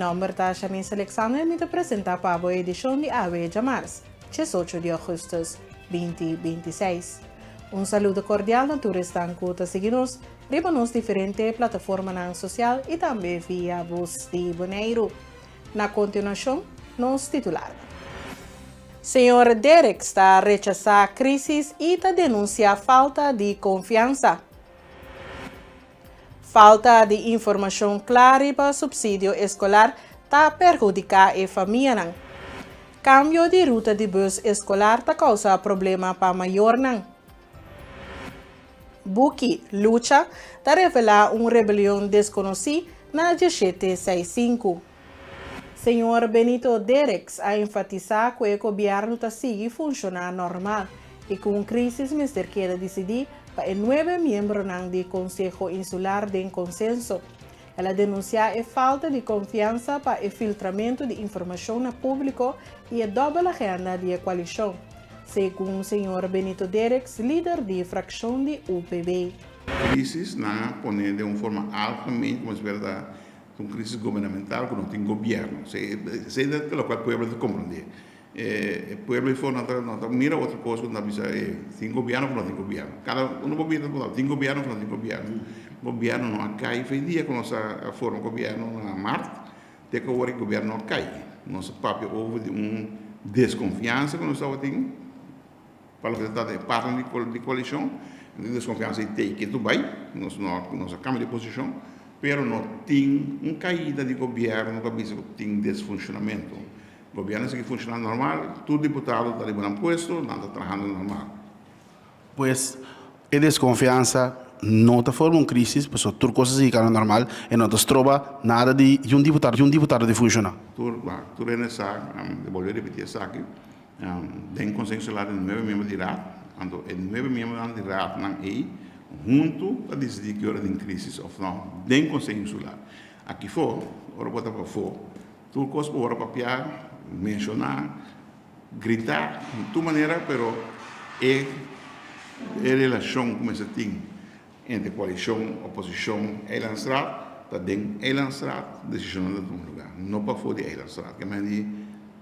nòmber ta Shanice Alexander i mi ta presentá pa bo e edishon di awe djamars, 18 di ougùstùs, 2026. Un saludo kordial na tur esnan ku ta sigui nos riba nos diferente plataformanan sosial i tambe via Bos di Boneiru. Na kontinuashon, nos titularnan. Señor Derks ta rechasá krísis i ta denunsiá falta di konfiansa. Falta di informashon kla riba supsidio eskolar ta perhudiká e famianan. Kambio di ruta di bùs eskolar ta kousa problema pa mayornan. Buki Lucha ta revelá un rebelion deskonosí na 1765. Señor Benito Derks a enfatisá ku e gobièrnu ta sigui funshoná normal i ku un krísis mester keda disidí pa e nuebe miembronan di Konseho Insular den konsenso. El a denunsiá e falta di konfiansa pa e filtramentu di informashon na públiko i e dòbel agenda di e koalishon, segun señor Benito Derks, lider di frakshon di UPB. Krísis nan a pone den un forma algemeen komo si fuera ta un krísis gubernamental ku no tin gobièrnu. Esei ta lokual pueblo ta komprondé. E pueblo ei for no ta no ta mira otro kos ku ta bisa e tin gobièrnu òf no tin gobièrnu. Kada unu por bira ta tin gobièrnu òf no tin gobièrnu. Gobièrnu no a kai fe dia ku nos a forma gobièrnu na mart te ku awor e gobièrnu no a kai. Nos a papia over di un deskonfiansa ku nos tabatin pa loke ta trata e partner di koalishon. E deskonfiansa ei tei ketu bai, nos no nos a kambia di posishon, pero no tin un kaida di gobièrnu ku a bisa ku tin desfunshonamentu. Gobierno a sigui funciona normal, tur diputado ta riba nan puesto, nan ta trahando normal. Pues, e desconfiansa no ta forma un crisis, pasobra tur cos a sigui cana normal, e no ta stroba nada di un diputado, di un diputado di funciona. Tur, tur hende sa, mi bolbe ripiti esaki, den Conseho Insular tin nuebe miembro di Raad, anto e nuebe miembronan di Raadnan ei huntu ta dicidi ki ora tin crisis of no den Conseho Insular. Aki for, ora bo ta pafó, Tur kos por wòrdu papiá, menshoná, gritá di tur manera, pero e e relashon ku mester tin entre koalishon, oposishon, Eilandsraad ta den Eilandsraad desishonnan ta tuma lugá, no pafó di Eilandsraad. Ke men di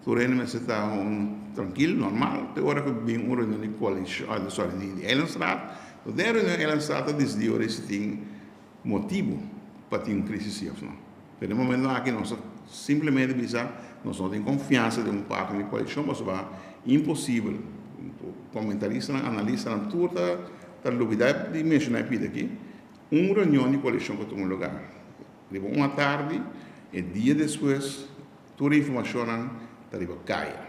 tur hende mester ta un trankil, normal, te ora ku bin un reunion di koalishon, sorry, di Eilandsraad, den e reunion di Eilandsraad ta disidí ora si tin motibu pa tin un crisis si of no. Pero den momento aki nos ta simplemente bisa nos no tin confiansa den un partner di coalicion pasobra imposibel, comentaristanan, analistanan tur ta ta lubida di menciona e pida aki, un reunion di coalicion cu tuma lugar riba un atardi e dia despues tur e informacionnan ta riba caya.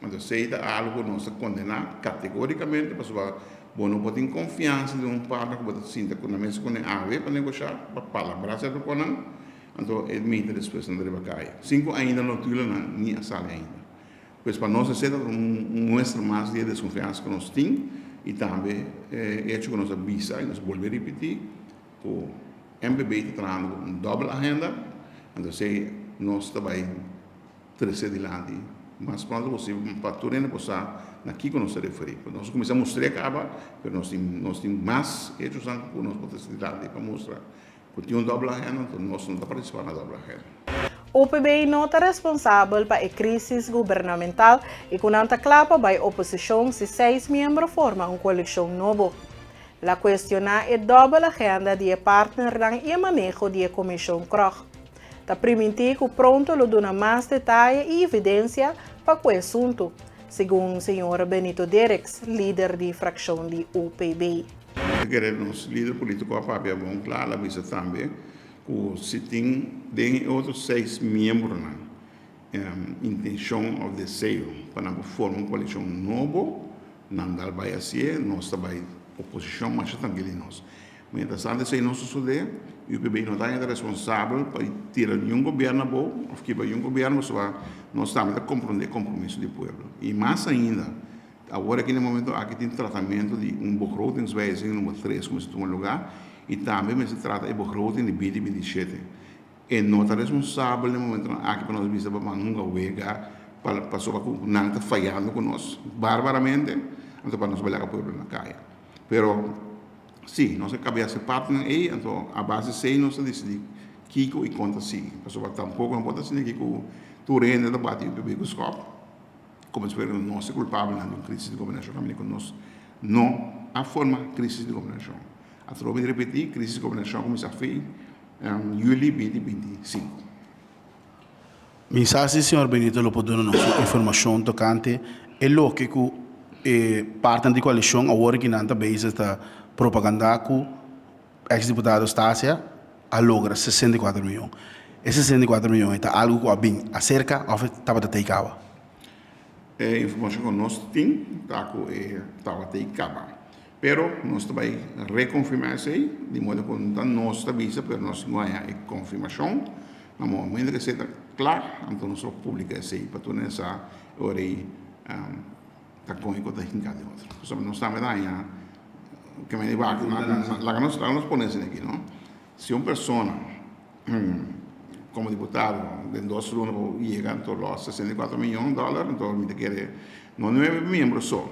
Anto esei ta algu ku nos ta kondená kategórikamente pasobra bo no por tin konfiansa den un partner ku bo ta sinta ku nan mes ku nan awe pa negoshá, pa palabrá sierto konan, anto e mita despues nan ta riba kaya sin ku ainda notulonan ni a sali ainda. Pues pa nos esei ta un muestra mas di e deskonfiansa ku nos tin i tambe e echo ku nos a bisa i nos a bolbe ripití ku MPB ta trahando ku un dòbel agenda, anto esei nos ta bai Trese dilanti mas pronto posibel pa tur hende por sa na kiko nos ta referí. Pasobra nos a kuminsá mustr'é kaba, pero nos tin nos tin mas hechosnan ku nos por trese dilanti pa mustra ku tin un dòbel agenda, anto nos no ta partisipá na dòbel agenda. UPB no ta responsabel pa e krísis gubernamental i ku nan ta kla pa bai oposishon si seis miembro forma un koalishon nobo. La kuestioná e dòbel agenda di e partnernan i e maneho di e komishon Krog. Ta primintí ku pronto lo duna mas detaye i evidensia pa ku e asuntu, segun señor Benito Derks, lider di frakshon di UPB. Mi ta kere nos lider polítiko a papia bon kla, el a bisa tambe ku si tin den e otro seis miembronan intenshon òf deseo pa nan por forma un koalishon nobo, nan dal bai hasié, nos ta bai oposishon masha trankil di nos. Mientras tanto esei no sosodé, UPB no ta hende responsabel pa tira niun gobierno abou of kiba niun gobierno pasobra nos tambe ta comprende e compromiso di pueblo. Y mas ainda, awor aki na e momento aki tin tratamento di un begrotingswijziging number tres cu mester tuma lugar y tambe mester trata e begroting di binti 27. E no ta responsabel na e momentonan aki pa nos bisa pa ban hunga wega pasobra cu nan ta fayando cu nos barbaramente, anto pa nos bai laga pueblo na caya. Pero, sí, nos a kabia se partnan ei, anto a base esei nos a disidí kiko i kon ta sigui. Pasobra tampoko no por ta asina aki ku tur hende ta bati UPB ku skòp, komo si fuera nos e kulpabelnan di un krisis di gobernashon, kaminda ku nos no a forma krisis di gobernashon. Atrobe mi ta ripití, krisis di gobernashon a kuminsá fin yuli 2025. Mi sa si señor Benito lo por duna nos un informacion tocante e loke cu e partner di coalicion awor ki nan ta bezig ta propaganda cu ex diputado Stasia a logra 64 miyon. E 64 miyon e ta algo cu a bin acerca of e tabata tey caba? E informacion cu nos tin ta cu e tabata tey caba. Pero nos ta bai reconfirma esey, di modo cu no ta nos ta bisa, pero nos tin cu haña e confirmacion. Na momento cu esey ta cla, anto nos lo publica esey pa tur hende sa e ora ey ta con y cu ta hinca den otro. Pasobra nos tambe ta haña ke mende wak, laga nos laga nos pone esey aki no. Si un persona como diputado den dos luna por yega anto los 64 miyon dollar, anto mi ta kere no nuebe miembro so,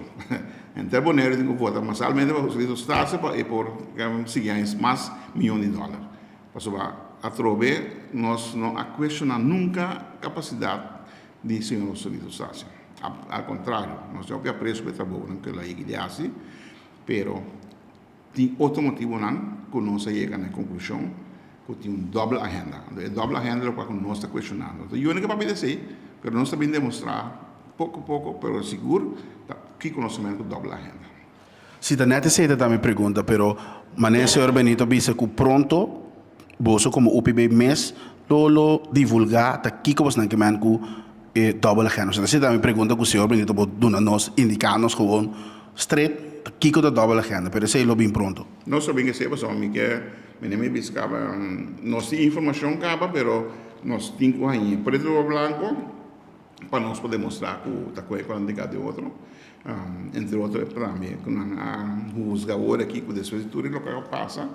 henter Boneiru tin ku vota masalmente pa Joselito Stasia pa e por sigui haña mas miyon di dollar. Pasobra atrobe nos no a cuestiona nunca capacidad di señor Joselito Stasia. Al contrario, nos tin hopi aprecio pa e trabounan cu el a yega di haci, pero Tin otro motibonan ku nos a yega na e konklushon ku tin un dòbel agenda. Anto e dòbel agenda lokual ku nos ta kueshonando. Anto yo no ke papia di esei, pero nos ta bin demostrá poko poko pero sigur ta ki konosementu ku dòbel agenda. Si ta nèt esei ta ta mi pregunta, pero manera señor Benito a bisa ku pronto boso komo UPB mes lo lo divulgá ta kiko bosnan ke men ku e dòbel agenda. Osea, esei ta mi pregunta ku señor Benito por duna nos, indiká nos gewoon stret kiko ta dòbel agenda, pero esei lo bin pronto. Nos lo bin esei pasobra mi ke mene mi bisa kaba nos tin informashon kaba pero nos tin ku haña preto riba blanko pa nos por demostrá ku ta koe ku nan tin di otro. Entre otro e tambe ku nan a husga awor aki ku despues di tur e loke a pasa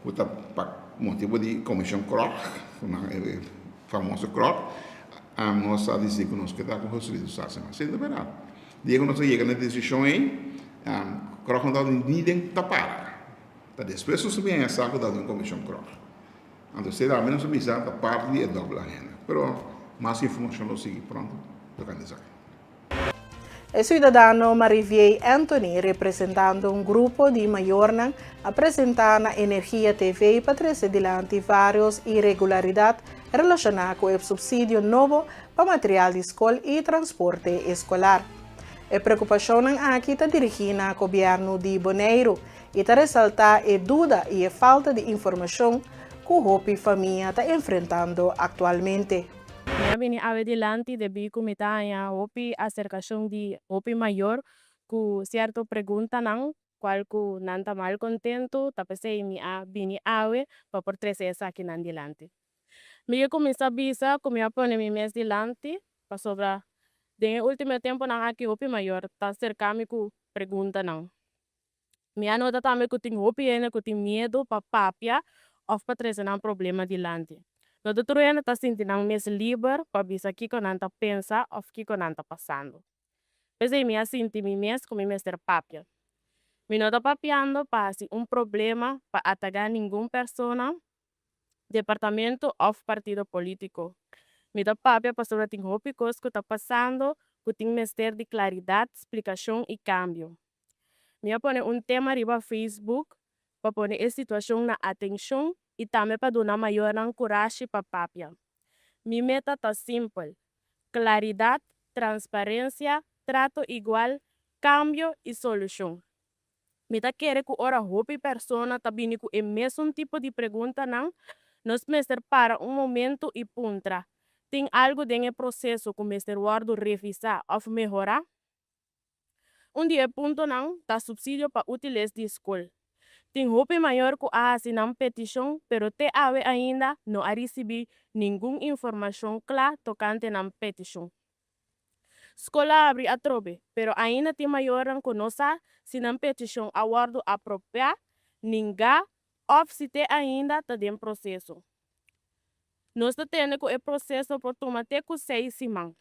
ku ta pa motibu di komishon Krog, ku nan e famoso Krog, nos a disidi ku nos ke ta ku Joselito Sassi mas. Siendo bèrdat, dia ku nos a yega na e desishon ei, Krog no tabata ni den tapara. Ta despues nos a bin haña sa ku tabatin un komishon Krog. Anto esei tambe nos a bisa ta parti di e dòbel agenda. Pero mas informashon lo sigui pronto tokante esaki. E siudadano Mariviey Anthony, representando un grupo di mayornan, a presentá na Energia TV pa trese dilanti vários iregularidat relashoná ku e supsidio nobo pa material di skol i transporte eskolar. E preokupashonnan aki ta dirigí na gobièrnu di Boneiru i ta resaltá e duda i e falta di informashon ku hopi famia ta enfrentando aktualmente. Mi a bini awe dilanti debí ku mi ta haña hopi aserkashon di hopi mayor ku sierto preguntanan kual ku nan ta mal kontentu, ta p'esei mi a bini awe pa por trese esakinan dilanti. Mi ke kuminsá bisa ku mi a pone mi mes dilanti pasobra den e último tempunan aki hopi mayor ta serká mi ku preguntanan. Mi a nota tambe ku tin hopi hende ku tin miedu pa papia òf pa trese nan problema dilanti. No ta tur hende ta sinti nan mes liber pa bisa kiko nan ta pensa òf kiko nan ta pasando. P'esei mi a sinti mi mes ku mi mester papia. Mi no ta papiando pa hasi un problema pa atagá ningun persona, departamento òf partido polítiko. Mi ta papia pasobra tin hopi kos ku ta pasando ku tin mester di klaridat, splikashon i kambio. Mi a pone un tema riba Facebook pa pone e situashon na atenshon i tambe pa duna mayornan kurashi pa papia. Mi meta ta simpel, klaridat, transparensia, trato igual, kambio i solushon. Mi ta kere ku ora hopi persona ta bini ku e mesun tipo di preguntanan, nos mester para un momentu i puntra, Tin algu den e proseso ku mester wòrdu revisá òf mehorá? Un di e puntonan ta supsidio pa útiles di skol. Tin hopi mayor ku a hasi nan petishon pero te awe ainda no a risibí ningun informashon kla tokante nan petishon. Skol a abri atrobe, pero ainda tin mayornan ku no sa si nan petishon a wòrdu apropiá, ningá òf si te ainda ta den proseso. Nos ta tende ku e proseso por tuma te ku seis siman.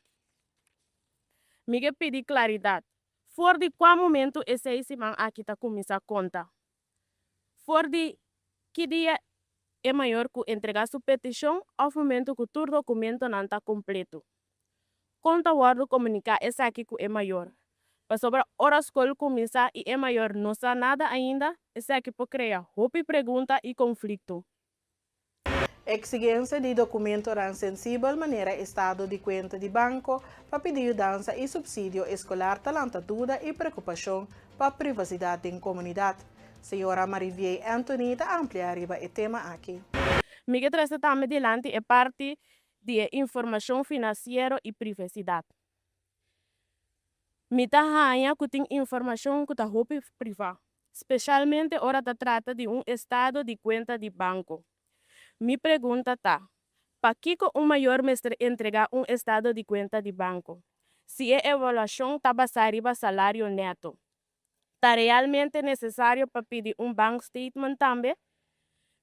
Mi ke pidi klaridat, for di kua momentu e seis siman aki ta kuminsá konta? For di ki dia? e mayor ku entregá su petishon òf momentu ku tur dokumentonan ta kompleto? Kon ta wòrdu komuniká esaki ku e mayor? Pasobra ora skol kuminsá i e mayor no sa nada ainda, esaki por krea hopi pregunta i konflikto. Eksigensia di dokumentonan sensibel manera estado di kuenta di banko pa pidi yudansa i supsidio eskolar ta lanta duda i preokupashon pa privasidat den komunidat. Señora Marivier Anthony ta amplia riba e tema aki. Mi ke trese tambe dilanti e parti di e informashon finansiero i privasidat. Mi ta haña ku tin informashon ku ta hopi privá, spesialmente ora ta trata di un estado di kuenta di banko. Mi pregunta ta, pakiko un mayor mester entregá un estado di kuenta di banko, si e evaluashon ta basá riba salario nèto? Ta realmente nesesario pa pidi un bank statement tambe?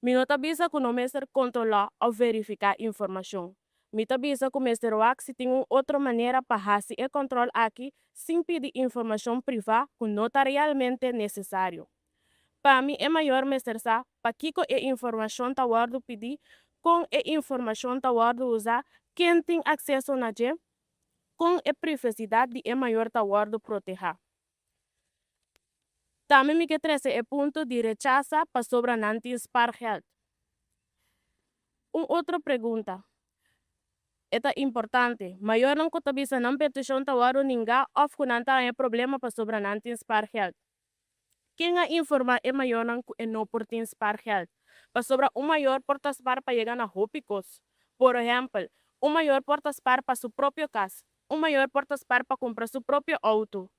Mi no ta bisa ku no mester kontrolá òf verifiká informashon. Mi ta bisa ku mester wak si tin un otro manera pa hasi e kòntròl aki sin pidi informashon privá ku no ta realmente nesesario. Pa mi e mayor mester sa pakiko e informashon ta wòrdu pidí, kon e informashon ta wòrdu usá, ken tin akseso na dje, kon e privasidat di e mayor ta wòrdu protehá. Tambe mi ke trese e punto di rechasa pasobra nan tin spaargeld. Un otro pregunta. E ta importante. Mayornan ku ta bisa nan petishon ta wòrdu ningá òf ku nan ta haña problema pasobra nan tin spaargeld. Ken a informá e mayornan ku e no por tin spaargeld? Pasobra un mayor por ta spar pa yega na hopi kos. Por ehèmpel, un mayor por ta spar pa su propio kas. Un mayor por ta spar pa kumpra su propio outo.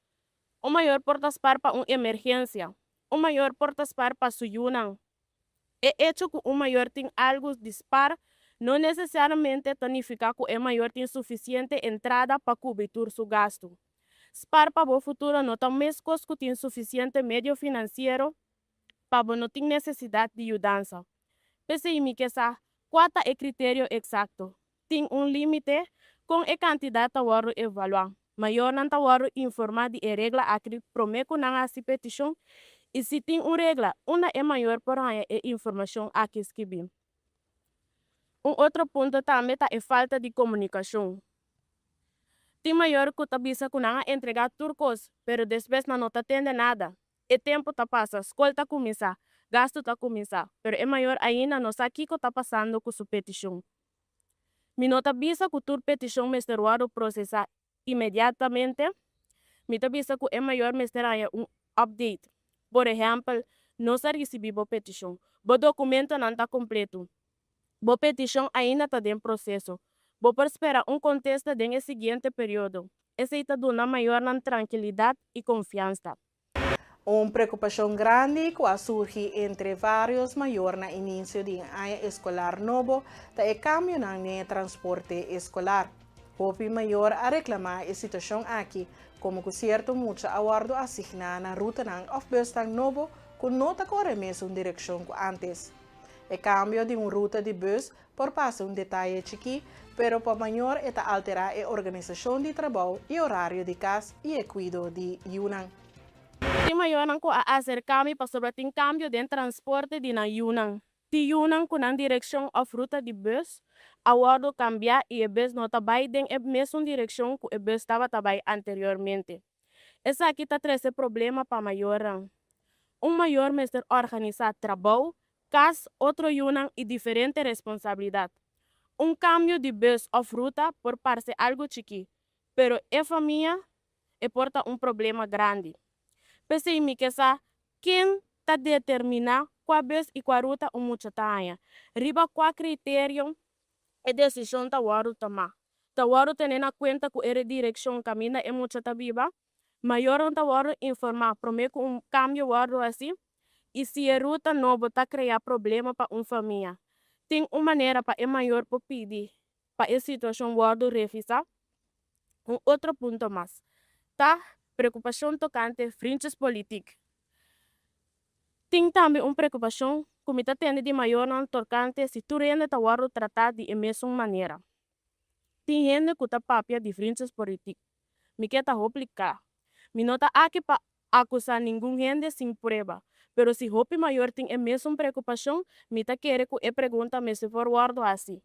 Un mayor por ta spar pa un emergensia. Un mayor por ta spar pa su yunan. E echo ku un mayor tin algu di spar no nesesariamente ta nifiká ku e mayor tin sufisiente entrada pa kubri tur su gastu. Spar pa bo futuro no ta meskos ku tin sufisiente medio finansiero pa bo no tin nesesidat di yudansa. P'esei mi ke sa kua ta e kriterio eksakto. Tin un límite kon e kantidat ta wòrdu evaluá. Mayornan ta wòrdu informá di e regla aki promé ku nan hasi petishon i si tin un regla unda e mayor por haña e informashon aki skibí. Un otro punto tambe ta e falta di komunikashon. Tin mayor ku ta bisa ku nan a entregá tur kos, pero despues nan no ta tende nada. E tempu ta pasa, skol ta kuminsá, gastu ta kuminsá, pero e mayor ainda no sa kiko ta pasando ku su petishon. Mi no ta bisa ku tur petishon mester wòrdu prosesá inmediatamente. Mi ta bisa ku e mayor mester haña un update. Por ehèmpel, nos a risibí bo petishon. Bo dokumentonan ta kompletu. Bo petishon ainda ta den proseso. Bo por spera un kontesta den e siguiente periodo. Esei ta duna mayornan trankilidat i konfiansa. Un preokupashon grandi ku a surgi entre vários mayor na inisio di e aña eskolar nobo ta e kambionan den e transporte eskolar. Hopi mayor a reklamá e situashon aki, komo ku sierto mucha a wòrdu asigná na rutanan òf bùsnan nobo ku no ta kore mesun direkshon ku ántes. E kambio di un ruta di bùs por parse un detaye chikí, pero pa mayor e ta alterá e organisashon di trabou i orario di kas i e kuido di yunan. Tin mayornan ku a aserká mi pasobra tin kambio den transporte di nan yunan. Tin yunan ku nan direkshon òf ruta di bùs a wòrdu kambiá i e bùs no ta bai den e mesun direkshon ku e bùs tabata bai anteriormente. Esaki ta trese problema pa mayornan. Un mayor mester organisá trabou, kas, otro yunan i diferente responsabilidat. Un kambio di bùs òf ruta por parse algu chikí, pero e famia e por ta un problema grandi. P'esei mi ke sa ken ta determiná kua bùs i kua ruta un mucha ta haña, riba kua kriterio e desishon ta wòrdu tomá. Ta wòrdu tene na kuenta ku e direkshon kaminda e mucha ta biba. Mayornan ta wòrdu informá promé ku un kambio wòrdu hasi i si e ruta nobo ta krea problema pa un famia. Tin un manera pa e mayor por pidi pa e situashon wòrdu revisá? Un otro punto mas ta preokupashon tokante vriendjespolitiek. Tin tambe un preokupashon ku mi ta tende di mayornan tokante si tur hende ta wòrdu tratá di e mesun manera. Tin hende ku ta papia di vriendjespolitiek. Mi ke ta hopi kla. Mi no ta aki pa akusá ningun hende sin prueba. Pero si hopi mayor tin e mesun preokupashon, mi ta kere ku e pregunta mester por wòrdu hasi.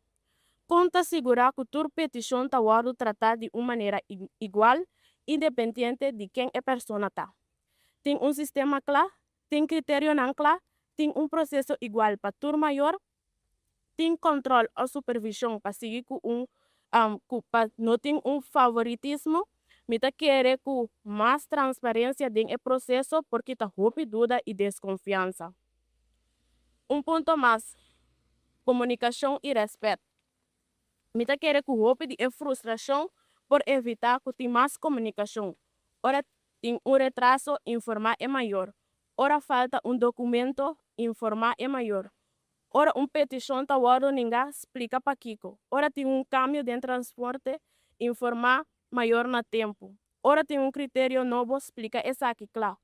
Kon ta sigurá ku tur petishon ta wòrdu tratá di un manera igual, independiente di ken e persona ta? Tin un sistema kla? Tin kriterionan kla? Tin un proseso igual pa tur mayor? Tin kòntròl òf supervishon pa sigui ku un ku pa no tin un favoritismo? Mi ta kere ku mas transparensia den e proseso por kita hopi duda i deskonfiansa. Un punto mas, komunikashon i rèspèt. Mi ta kere ku hopi di e frustrashon por evitá ku tin mas komunikashon. Ora tin un retraso, informá e mayor. Ora falta un dokumento, informá e mayor. Ora un petishon ta wòrdu ningá, splika pakiko. Ora tin un kambio den transporte, informá mayor na tempu. Ora tin un kriterio nobo, splika esaki kla.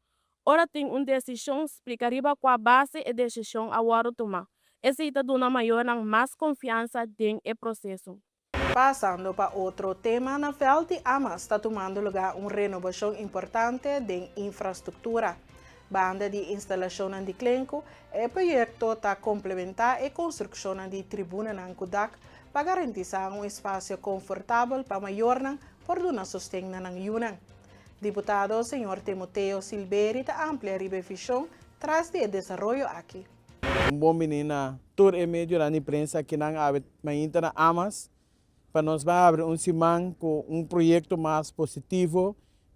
Ora tin un desishon, splika riba kua base e desishon a wòrdu tumá. Esei ta duna mayornan mas konfiansa den e proseso. Pasando pa otro tema, na vèlt di Amas ta tumando lugá un renobashon importante den infrastruktura. Banda di instalashonnan di klenku, e proyekto ta komplementá e konstrukshonnan di tribunanan ku dak pa garantisá un espasio konfortabel pa mayornan por duna sosten na nan yunan. Diputado señor Timoteo Silberi ta amplia riba e vishon tras di e desaroyo aki. Un bon bini na tur e medionan di prensa kinan awe mainta na Amas pa nos bai habri un siman ku un proyekto mas positivo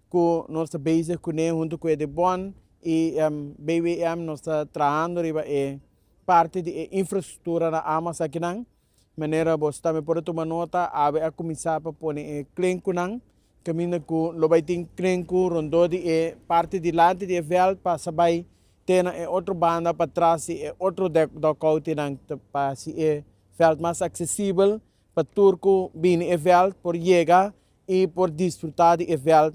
ku nos ta bezig kuné huntu ku Edebon i BWM nos ta trahando riba e parti di e infrastruktura na Amas akinan. Manera bo tambe por a tuma nota, awe a kuminsá pa pone e klenkunan, kaminda ku lo bai tin klenku rondó di e parti dilanti di e vèlt pasa bai te na e otro banda patras di e otro dòkoutenan pa hasi e vèlt mas aksesibel pa tur ku bini e vèlt por yega i por disfrutá di e vèlt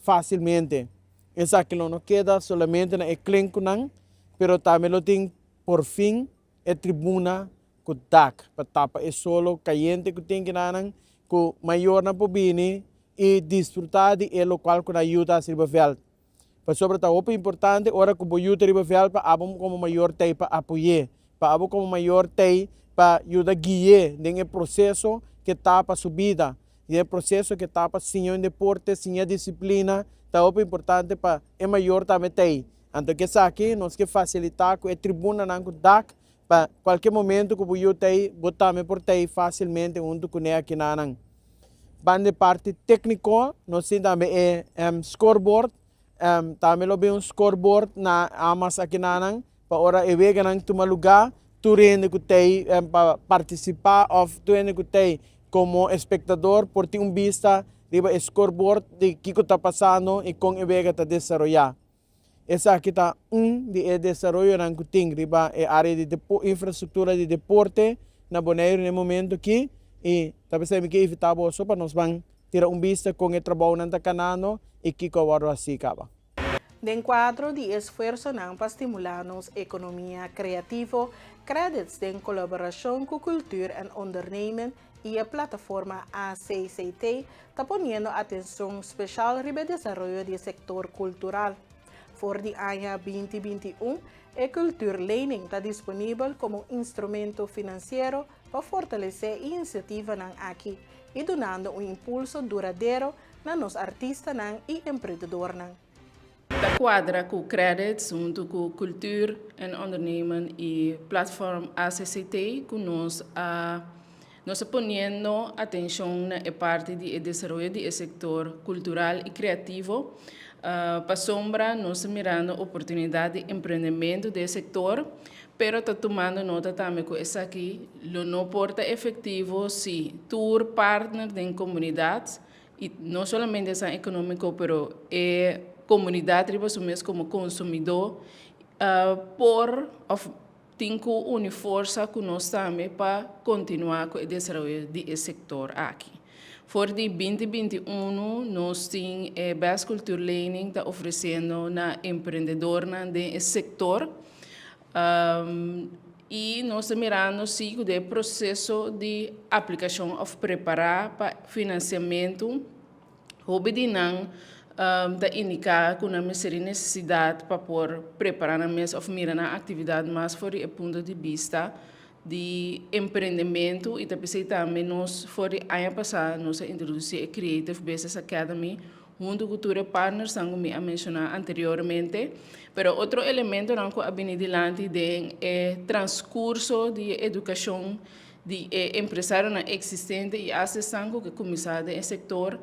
fásilmente. Esaki lo no keda solamente na e klenkunan, pero tambe lo tin porfin e tribuna ku dak pa tapa e solo kayente ku tin kinanan ku mayornan por bini i disfrutá di e lokual ku nan yu ta hasi riba vèlt. Pasobra ta hopi importante ora ku bo yu ta riba vèlt pa abo komo mayor t'ei pa apoy'é, pa abo komo mayor t'ei pa yuda gui'é den e proseso ke ta pa su bida, den e proseso ke ta pa siña un deporte, siña disiplina, ta hopi importante pa e mayor tambe t'ei. Anto ku esaki nos ke fasilitá ku e tribunanan ku dak Pa kualke momento ku bo yu ta ei, bo tambe por ta ei fásilmente huntu kuné akinanan. Banda e parti tékniko, nos tin tambe e scoreboard. Tambe lo bin un scoreboard na amas akinanan pa ora e weganan tuma lugá, tur hende ku ta ei pa partisipá òf tur hende ku ta ei komo espektador por tin un bista riba e scoreboard di kiko ta pasando i kon e wega ta desaroyá. Esaki ta un di e desaroyonan ku tin riba e área di infrastruktura di deporte na Boneiru na e momento aki i ta p'esei mi ke invitá boso pa nos ban tira un bista kon e trabounan ta kanando i kiko a wòrdu hasí kaba. Den kuadro di esfuersonan pa stimulá nos ekonomia kreativo, Credits den kolaborashon ku Cultuur en Ondernemen i e plataforma ACCT ta poniendo atenshon speshal riba e desaroyo di e sektor kultural. For di aña 2021, e Cultuurlening ta disponibel komo instrumento finansiero pa fortalesé e inisiativanan aki i dunando un impulso duradero na nos artistanan i emprendedornan. Ta kuadra ku Credits huntu ku Cultuur en Ondernemen i Platform ACCT ku nos a nos ta poniendo atenshon na e parti di e desaroyo di e sektor kultural i kreativo pasobra nos ta mirando oportunidat di emprendementu den e sektor pero ta tumando nota tambe ku esaki lo no por ta efektivo si tur partner den komunidat I no solamente esnan ekonómiko pero e komunidat riba su mes komo konsumidó por òf tin ku uni forsa ku nos tambe pa kontinuá ku e desaroyo di e sektor aki. For di 2021 nos tin e Best Cultuurlening ta ofresiendo na emprendedornan den e sektor. I nos ta mirando si ku den e proseso di aplikashon òf prepará pa finansiamentu, hopi di nan ta indiká ku nan mester di nesesidat pa por prepará nan mes òf mira nan aktividat mas for di e punto di bista di emprendementu i ta p'esei tambe nos for di aña pasá nos a introdusí e Creative Business Academy huntu ku tur e partnersnan ku mi a menshoná anteriormente. Pero otro elementonan ku a bini dilanti den e transkurso di e edukashon di e empresarionan eksistente i asta esnan ku ke kuminsá den e sektor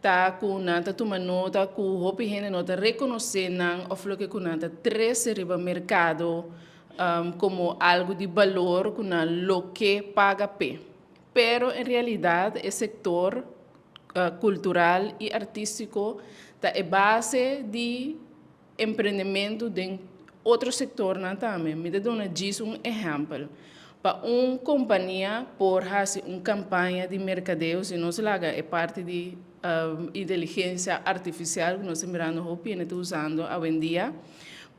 ta ku nan ta tuma nota ku hopi hende no ta rekonosé nan òf loke ku nan ta trese riba merkado komo algu di balor ku nan lo ke paga p'e. Pero en realidat e sektor kultural i artístiko ta e base di emprendementu den otro sektornan tambe. Mi ta duna djis un ehèmpel. Pa un kompania por hasi un kampaña di merkadeo, si nos laga e parti di inteligensia artifisial ku nos ta mirando hopi hende ta usando awendia,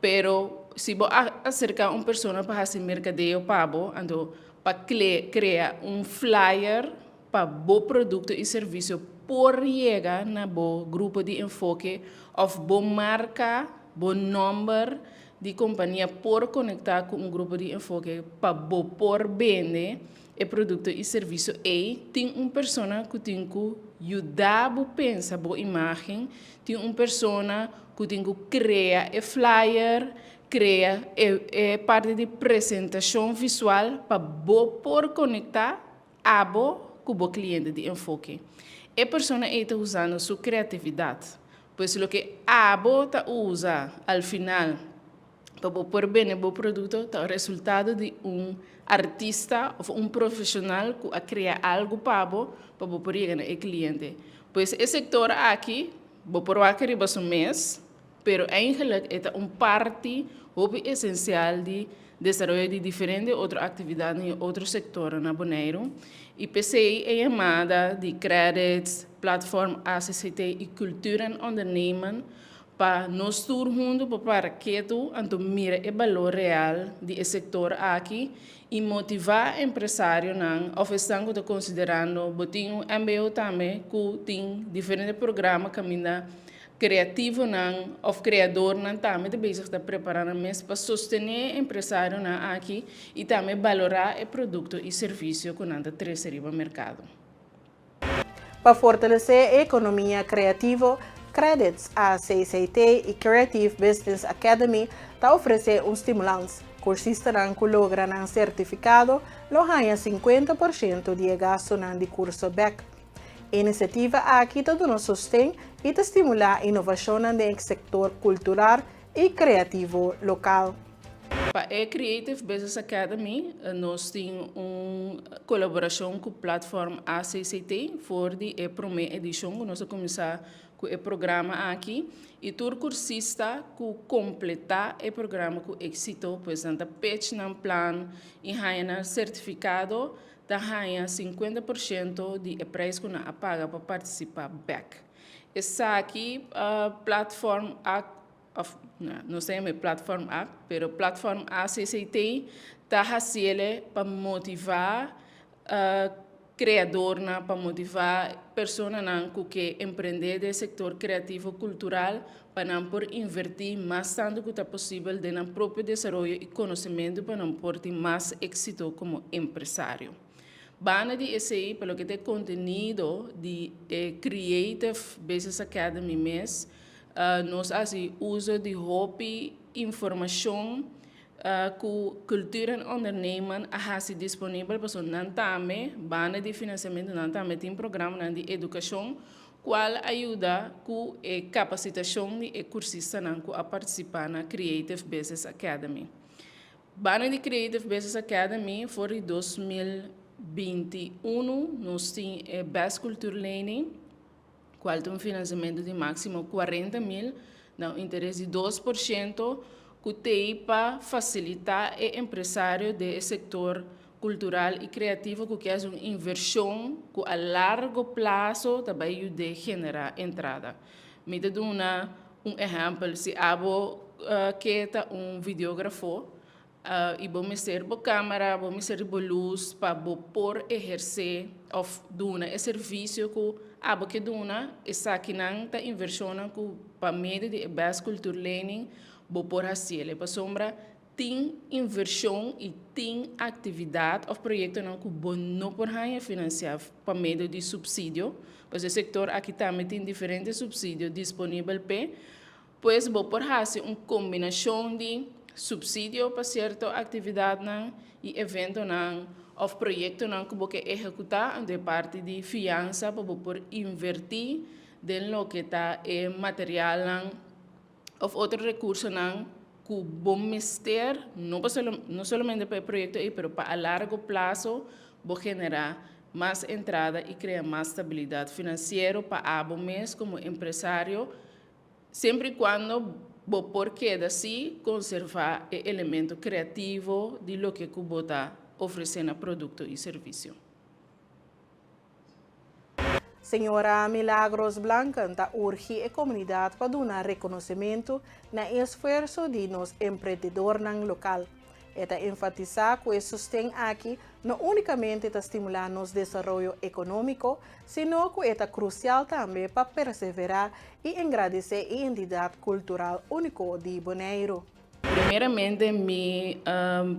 pero si bo a aserká un persona pa hasi merkadeo pa bo, anto pa krea un flyer pa bo produkto i servisio por yega na bo grupo di enfoke òf bo marka, bo nòmber di kompania por konektá ku un grupo di enfoke pa bo por bende e produkto i servisio ei, tin un persona ku tin ku yuda bo pensa bo imágen, tin un persona ku tin ku krea e flyer, krea e parti di presentashon visual pa bo por konektá Abo ku bo kliente di enfoke. E persona ei ta usando su kreatividat. Pues loke abo ta usa al final pa bo por bende bo produkto ta resultado di un artista òf un profeshonal ku a krea algu pa bo pa bo por yega na e kliente. Pues e sektor aki bo por wak riba su mes. Pero eigenlijk e ta un parti hopi esensial di desaroyo di diferente otro aktividatnan i otro sektornan na Boneiru. I p'esei e yamada di Credits, Platform ACCT i Cultuur en Ondernemen pa nos tur huntu por para ketu anto mira e balor real di e sektor aki i motivá empresarionan òf esnan ku ta konsiderando bo tin un mbo tambe ku tin diferente programa kaminda Kreativonan òf kreadornan tambe ta bezig ta prepará nan mes pa sostené e empresarionan aki i tambe balorá e produkto i servisio ku nan ta trese riba merkado. Pa fortalesé e ekonomia kreativo, Credits ACCT i Creative Business Academy ta ofresé un stimulans. Kursistanan ku logra nan sertifikado lo haña 50% di e gastunan di kurso bèk. E inisiativa aki ta duna sosten i ta stimulá inovashonnan den e sektor kultural i kreativo lokal. Pa e Creative Business Academy nos tin un kolaborashon ku Platform ACCT for di e promé edishon ku nos a kuminsá ku e programa aki i tur kursista ku kompletá e programa ku éksito pues nan ta pitch nan plan i haña nan sertifikado ta haña 50% di e prijs ku nan a paga pa partisipá bèk. Esaki Platform A, òf nos ta yama e Platform A, pero Platform ACCT ta hasiel pa motivá kreadornan, pa motivá personanan ku ke emprendé den e sektor kreativo kultural pa nan por invertí mas tantu ku ta posibel den nan propio desaroyo i konosementu pa nan por tin mas éksito komo empresario. Banda di esei, pa loke ta e kontenido di e Creative Business Academy mes, nos a hasi uso di hopi informashon ku Cultuur en Ondernemen a hasi disponibel pasobra nan tambe, banda di finansiamentu, nan tambe tin programanan di edukashon Cual a yuda cu e capacitacion di e cursistanan cu a participa na Creative Business Academy. Banda di Creative Business Academy for di 2021 nos tin e Best Cultuurlening, cual ta un financiamento di maximo 40 mil na un interes di 2% cu t'ey pa facilita e empresario den e sector kultural i kreativo ku ke hasi un invershon ku a largo plaso ta bai yud'é generá entrada. Mi ta duna un ehèmpel, si abo ke ta un videografo i bo mester bo kámara, bo mester di bo lus pa bo por ehersé òf duna e servisio ku abo ke duna, esakinan ta invershonnan ku pa medio di e Bes Cultuurlening bo por hasiel. Pasobra tin invershon i tin aktividat òf proyektonan ku bo no por haña finansiá pa medio di supsidio, pasobra e sektor aki tambe tin diferente supsidio disponibel p'e. Pues bo por hasi un kombinashon di supsidio pa sierto aktividatnan i eventonan òf proyektonan ku bo ke ehekutá, anto e parti di fiansa pa bo por invertí den loke ta e materialnan òf otro rekursonan ku bo mester, no pa no solamente pa e proyekto ei, pero pa a largo plaso bo generá mas entrada i krea mas stabilidat finansiero pa abo mes komo empresario. Semper i kuando bo por keda si konservá e elemento kreativo di loke ku bo ta ofresé na produkto i servisio. Señora Milagros Blanken ta urgi e komunidat pa duna rekonosementu na e esfuerso di nos emprendedornan lokal. E ta enfatisá ku e sosten aki no únikamente ta stimulá nos desaroyo ekonómiko, sino ku e ta krusial tambe pa perseverá i engradesé e identidat kultural úniko di Boneiru. Primeramente mi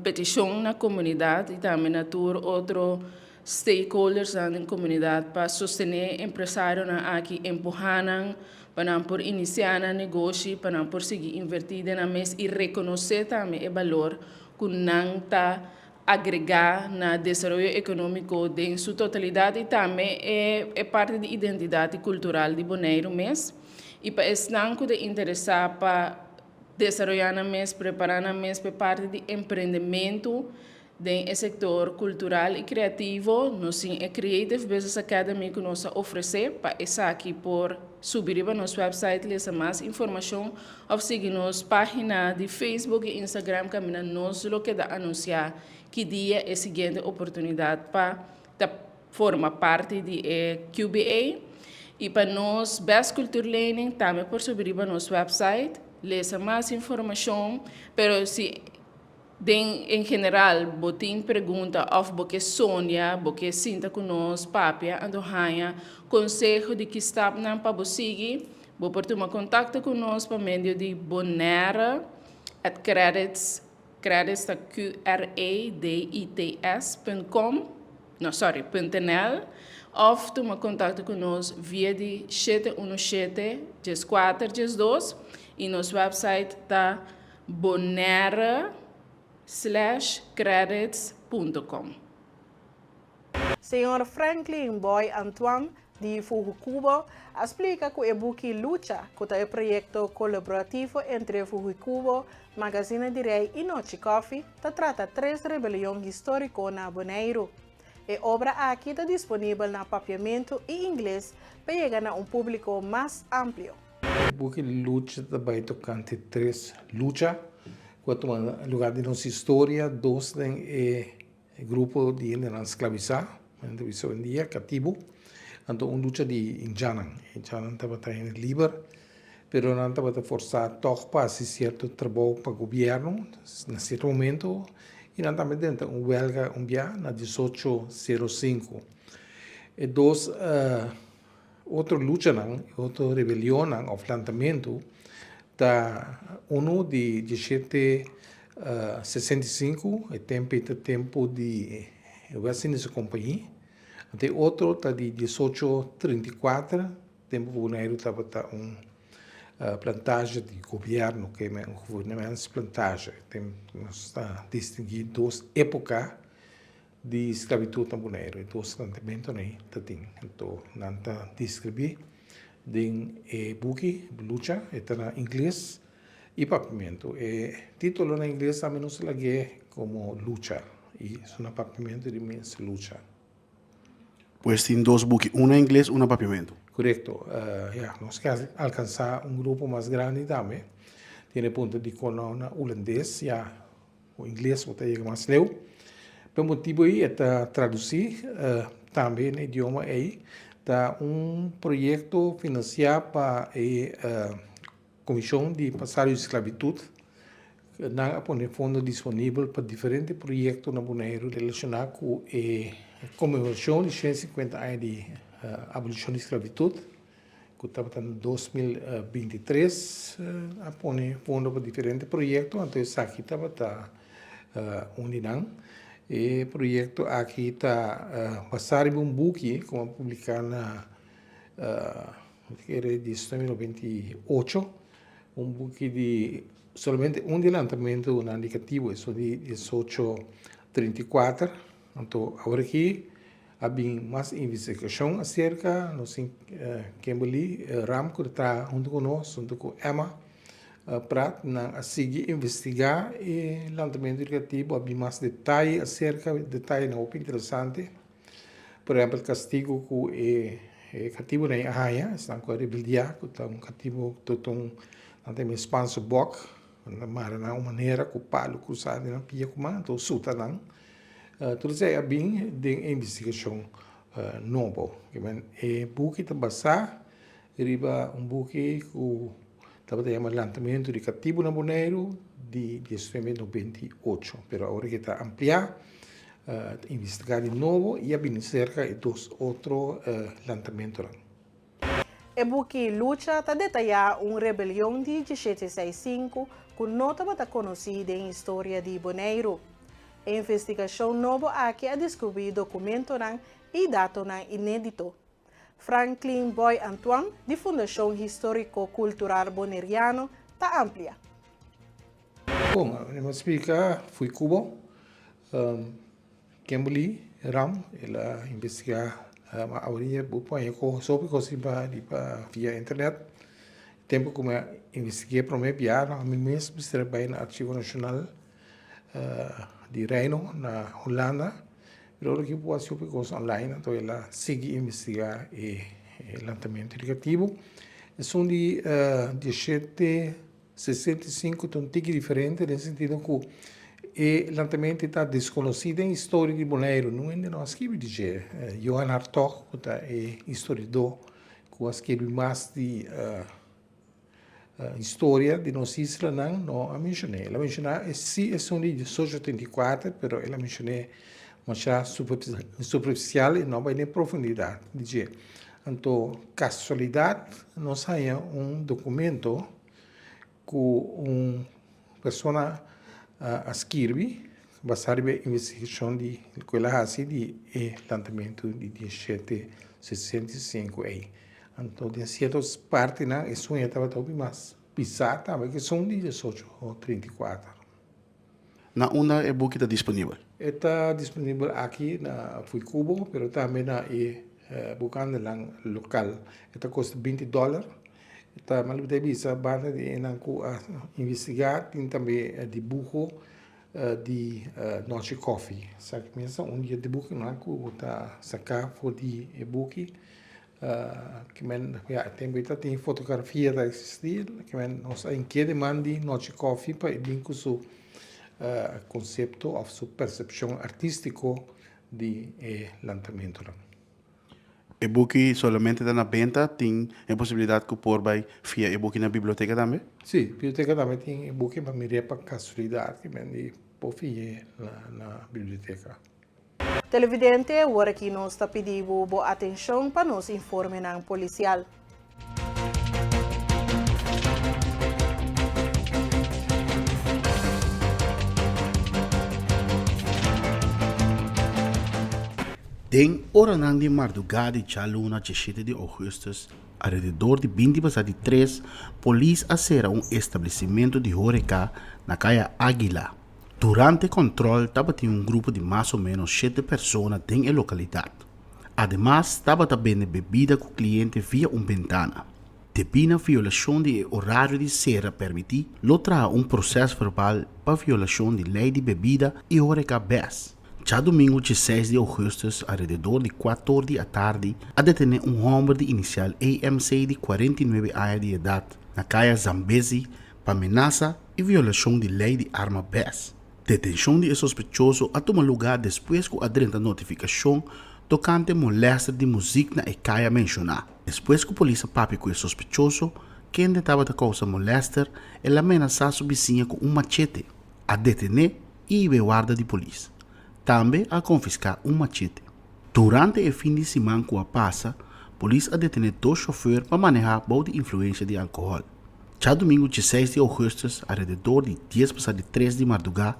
petishon na komunidat i tambe na tur otro stakeholdersnan den komunidat pa sostené empresarionan aki, empuhá nan pa nan por inisiá nan negoshi, pa nan por sigui invertí den nan mes i rekonosé tambe e balor ku nan ta agregá na desaroyo ekonómiko den su totalidat i tambe e parti di identidat i kultural di Boneiru mes. I pa esnan ku ta interesá pa desaroyá nan mes, prepará nan mes pa e parti di emprendementu Den e sektor kultural i kreativo nos tin e Creative Business Academy ku nos ta ofresé. Pa esaki por subi riba nos wèpsait lesa mas informashon òf sigui nos página di Facebook i Instagram kaminda nos lo keda anunsiá ki dia e siguiente oportunidat pa ta forma parti di e QBA. I pa nos Best Cultuurlening tambe por subi riba nos wèpsait lesa mas informashon pero si Den en general bo tin pregunta òf bo ke sondia, bo ke sinta ku nos papia anto haña konseho di ki stapnan pa bo sigui, bo por tuma kontakto ku nos pa medio di bonaire at qredits, qredits ta Q-R-E-D-I-T-S, punt com, no sorry, punt nl, òf tuma kontakto ku nos via di shete uno shete dieskuater diesdos i nos wèpsait ta Bonaire slash credits punto com. Señor Franklin Boy Antoine di Fuhucubo a splika ku e buki Lucha, ku ta e proyekto kolaborativo entre Fuhucubo, Magazine di Rei i Nochi Coffee, ta trata tres rebelion históriko na Boneiru. E obra aki ta disponibel na papiamentu i ingles pa yega na un públiko mas amplio. E buki Lucha ta bai tokante tres lucha ku a tuma lugar den nos historia, dos den e grupo di hendenan sklabisá, nan ta bisa oyendia katibu, anto un lucha di indjannan. E indjannan tabata hende liber, pero nan tabata forsá tòg pa hasi sierto trabou pa gobièrnu na sierto momento i nan tambe drenta un wèlga un bia na diesocho sero sinku. E dos Otro luchanan i otro rebelionnan òf lantamentu ta unu di dieshete 65, e tempu ei ta tempu di West Indische Compagnie, anto e otro ta di diesocho 34, tempu ku Boneiru tabata un plantage di gobièrnu, ke men un gouvernementsplantage. Nos ta distinguí dos époka Di sklabitut na Boneiru e dos lantamentunan ei ta tin. Anto nan ta deskribí den e buki Lucha, e ta na ingles i papiamentu. E título na ingles tambe nos a lag'é komo Lucha i su na papiamentu di mes Lucha. Pues tin dos buki, un na ingles, un na papiamentu. Korekto. Ya, nos ke alkansá un grupo mas grandi tambe. Tin e punto di kono na hulandes ya Ku ingles bo ta yega mas leu. Pa e motibu ei e ta tradusí tambe na idioma ei. Ta un proyekto finansiá pa e Komishon di Pasado di Sklabitut. Nan a pone fondo disponibel pa diferente proyekto na Boneiru relashoná ku e konmemorashon di 150 aña di abolishon di sklabitut, ku tabata na 2023. A pone fondo pa diferente proyekto, anto esaki tabata un di nan. E proyekto aki ta basá riba un buki ku a publiká na 1998, un buki di Solamente un di lantamentunan di katibu, esun di diesocho 34. Anto awor aki a bin mas investigashon aserka. Nos tin Kimberly Ram ku ta traha huntu ku nos, huntu ku Emma Pratt. Nan a sigui investigá e lantamentu di katibu, a bin mas detaye aserka, detayenan hopi interesante. Por ehèmpel kastigu ku e katibunan a haña, esnan ku a rebeldiá, ku ta un katibu tot un, nan ta yama Spaanse bok, nan ta mara nan un manera ku palu krusá den nan pia ku man, anto suta nan. Tur esei a bin den e investigashon nobo. E buki ta basá riba un buki ku tabata yama Lantamentu di Katibu na Boneiru di 1998, pero awor ke ta ampliá, ta investigá di nobo i a bini serka e dos otro lantamentunan. E buki Lucha ta detayá un rebelion di diesshete seis sinku ku no tabata konosí den historia di Boneiru. E investigashon nobo aki a deskubrí dokumentonan i datonan inédito. Franklin Boy Antoine di Fundashon Históriko Kultural Boneriano ta amplia. Bon, mi a splika fui Cubo, Kimberly Ram, el a investigá, ma awendia bo por haña kos, hopi kos riba riba via internet. Tempu ku mi a investig'é promé biaha, ami mes mester a bai na Archivo Nashonal di Reino na Hulanda. Pero ora ki bo hasi hopi kos online, anto el a sigui investigá e lantamentu edukativo. Esun di dieshete 65 ta un tiki diferente den sentido ku e lantamentu ta deskonosí den historia di Boneiru. Nun hende no a skibi di dje. Johan Hartog, ku ta e historiadó ku a skibi mas di Historia di nos islanan no a mencion'é. El a mencioná e si esun di diesocho 34, pero el a mencion'é masha superficial i no a bai den profundidad di dje. Anto casualidad nos haña un documento cu un persona a skirbi basá riba e investigashon di ku el a hasi di e lantamentu di diesshete 65 ei. Anto den sierto partinan e sueño tabata hopi mas pisá tambe ku esun di diesocho 34. Na unda e buki ta disponibel? E ta disponibel aki na Fuikubo, pero tambe na e bukandelan lokal. E ta kosta 20 dòler. Ta mal bo ta bisa banda di enan ku a investigá tin tambe dibuho di Nochi Koffie. Esaki mes ta un di e dibuhonan ku bo ta saka for di e buki. Ke men ya e tempu ei ta tin fotografia ta eksistí. Ke men nos a inkia di man di Nochi Koffie pa e bin ku su konsepto òf su persepshon artístiko di e lantamentunan. E buki solamente ta na benta? Tin e posibilidat ku por bai fia e buki na biblioteka tambe? Sí, biblioteka tambe tin e buki, ma mir'é pa kasualidat ki men di por fi'é na biblioteka. Televidente, awor aki nos ta pidi bo bo atenshon pa nos informenan polisial. Den oranan di mardugá di djaluna djeshete di ougùstùs, alrededor di binti pasá di tres, polis a sera un establesimentu di hóreka na kaya Águila. Durante kòntròl tabatin un grupo di mas o ménos shete persona den e lokalidat. Ademas tabata bende bebida ku kliente via un bentana. Debí na violashon di e orario di sera permití, lo traha un prosèsverbal pa violashon di lei di bebida i hóreka bes. Djadumingu dieseis di ougùstùs alrededor di kuator di atardi a detené un hòmber di inisial AMC di 49 aña di edat na kaya Zambezi pa menasa i violashon di lei di arma bes. Detenshon di e sospechoso a tuma lugá despues ku a drenta notifikashon tokante molèster di muzik na e kaya menshoná. Despues ku polis a papia ku e sospechoso, kende tabata kousa molèster, el a menasá su bisiña ku un machete. A detené i hib'é warda di polis. Tambe a konfiská un machete. Durante e fin di siman ku a pasa, polis a detené dos shofèr pa manehá bou di influensia di alkohòl. Djadumingu dieseis di ougùstùs alrededor di dies pasá di tres di mardugá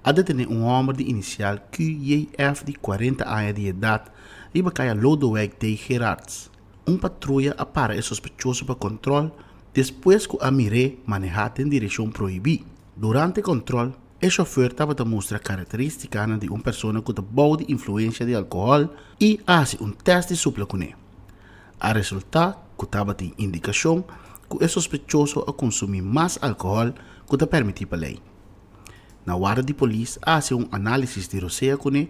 a detené un hòmber di inisial QJF di kuarenta aña di edat riba kaya Lodewijk D. Gerards. Un patruya a para e sospechoso pa kòntròl despues ku a mir'é manehá den direkshon prohibí. Durante kòntròl, e shofèr tabata mustra karakterístikanan di un persona ku ta bou di influensia di alkohòl i a hasi un tèst di supla kuné. A resultá ku tabatin indikashon ku e sospechoso a konsumí mas alkohòl ku ta permití pa lei. Na warda di polis a hasi un análisis di rosea kuné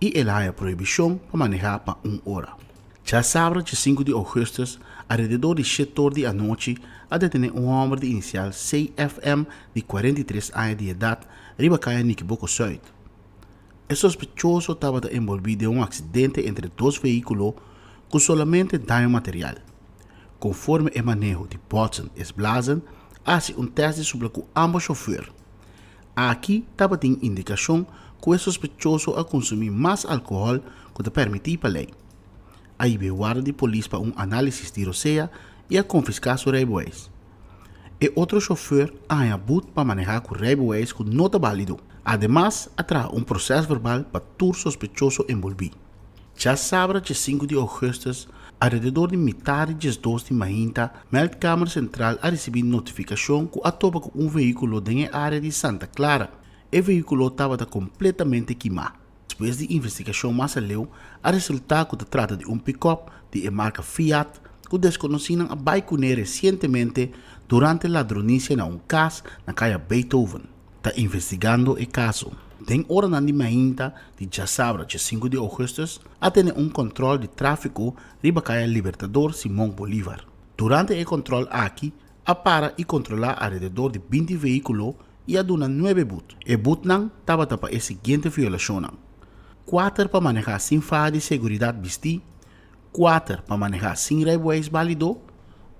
i el a haña prohibishon pa manehá pa un ora. Djasabra djesinku di ougùstùs, alrededor di shetor di anochi, a detené un hòmber di inisial CFM di 43 aña di edat riba kaya Nikiboko Sùit. E sospechoso tabata enbolbí den un aksidente entre dos vehíkulo ku solamente daño material. Konforme e maneho di Botsen es Blazen a hasi un tèst di supla ku ámbos shofùr. Aki tabatin indikashon ku e sospechoso a konsumí mas alkohòl ku ta permití pa lei. A hib'é warda di polis pa un análisis di rosea i a konfiská su reibeweis. E otro shofùr a haña but pa manehá ku reibeweis ku no ta bálido. Ademas a traha un prosèsverbal pa tur sospechoso enbolbí. Djasabra djesinku di ougùstùs, alrededor di mitar di djesdos di mainta, Meldkamer Sentral a risibí notifikashon ku a topa ku un vehíkulo den e área di Santa Clara. E vehíkulo tabata kompletamente kimá. Despues di investigashon mas aleu, a resultá ku ta trata di un pikòp di e marka Fiat ku deskonosínan a bai kuné resientemente durante ladronisia na un kas na kaya Beethoven. Ta investigando e kaso. Den oranan di mainta di djasabra djesinku di ougùstùs a tene un kòntròl di tráfiko riba kaya Libertador Simon Bolívar. Durante e kòntròl aki a para i kontrolá alrededor di binti vehíkulo i a duna nuebe but. E butnan tabata pa e siguiente violashonnan, kuater pa manehá sin faha di seguridat bistí, kuater pa manehá sin rijbewijs bálido,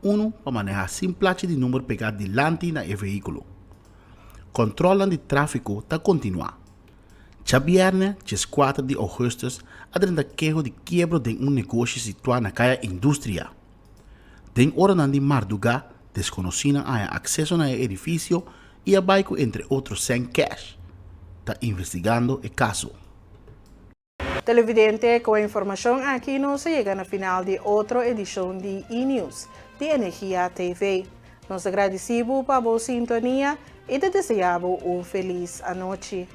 unu pa manehá sin plachi di number pegá dilanti na e vehíkulo. Kòntròlnan di tráfiko ta kontinuá. Djabièrnè dieskuater di ougùstùs a drenta keho di kiebro den un negoshi situá na Kaya Industria. Den oranan di mardugá deskonosínan a haña akseso na e edifisio i a bai ku entre otro sèn kèsh. Ta investigando e kaso. Televidente, ku e informashon aki nos a yega na final di otro edishon di E-News di Energia TV. Nos ta gradisí bo pa bo sintonia i ta deseá bo un felis anochi.